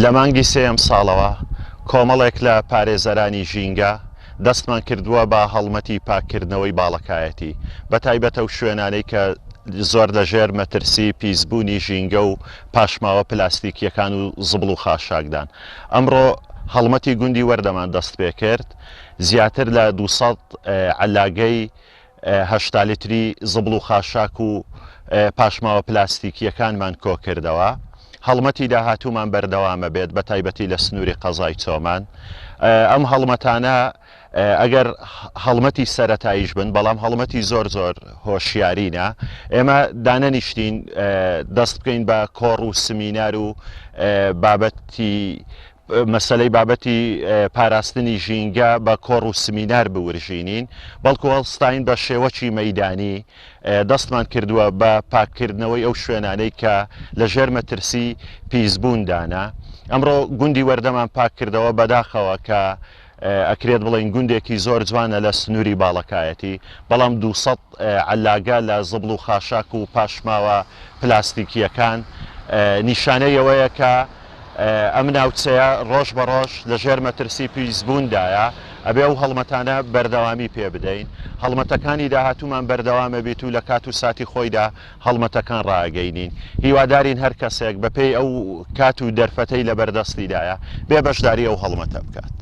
لە مانگی سێیەم ساڵەوە کۆمەڵێک لە پارێزەرانی ژینگە دەستمان کردووە بە هەڵمەتی پاککردنەوەی باڵەکایەتی، بەتایبەت ئەو شوێنانەی کە زۆر لەژێر مەترسی پیسبوونی ژینگە و پاشماوە پلاستیکییەکان و زبڵ و خاشاکدان. ئەمڕۆ هەڵمەتی گوندی وەردەمان دەستپێکرد، زیاتر لە 200 عەلاگەی 80 لیتری زبڵ و خاشاک و پاشماوە پلاستیکییەکانمان کۆکردەوە. هەڵمەتی داهاتوومان بەردەوامە بێت بە تایبەتی لە سنووری قەزای چۆمان. ئەم هەڵمەتانە ئەگەر هەڵمەتی سەرەتاییش بن بەڵام هەڵمەتی زۆر زۆر هۆشیارینە. ئێمە دانەنیشتین دەست بکەین بە کۆڕ و سمینار و بابەتی مەسەلەی بابەتی پاراستنی ژینگە بە کۆڕ و سمینار بورژینین، بەڵکو هەڵستاین بە شێوەکی مەیدانی دەستمان کردووە بە پاککردنەوەی ئەو شوێنانەی کە لە ژێر مەترسی پیسبووندانە. ئەمڕۆ گوندی وەردەمان پاککردەوە، بەداخەوە کە ئەکرێت بڵێین گوندێکی زۆر جوانە لە سنووری باڵەکایەتی، بەڵام 200 عەلاگە لە زبڵ و خاشاک و پاشماوە پلاستیکییەکان نیشانەی ئەوەیە کە ئەم ناوچەیە ڕۆژ بە ڕۆژ لە ژێر مەترسی پیسبووندایە، ئەبێ ئەو هەڵمەتانە بەردەوامی پێ بدەین. هەڵمەتەکانی داهاتوومان بەردەوام ئەبیت و لە کات و ساتی خۆیدا هەڵمەتەکان ڕائەگەینین. هیوادارین هەر کەسێک بە پێی ئەو کات و دەرفەتەی لە بەردەستیدایە بێ بەشداری ئەو هەڵمەتە بکات.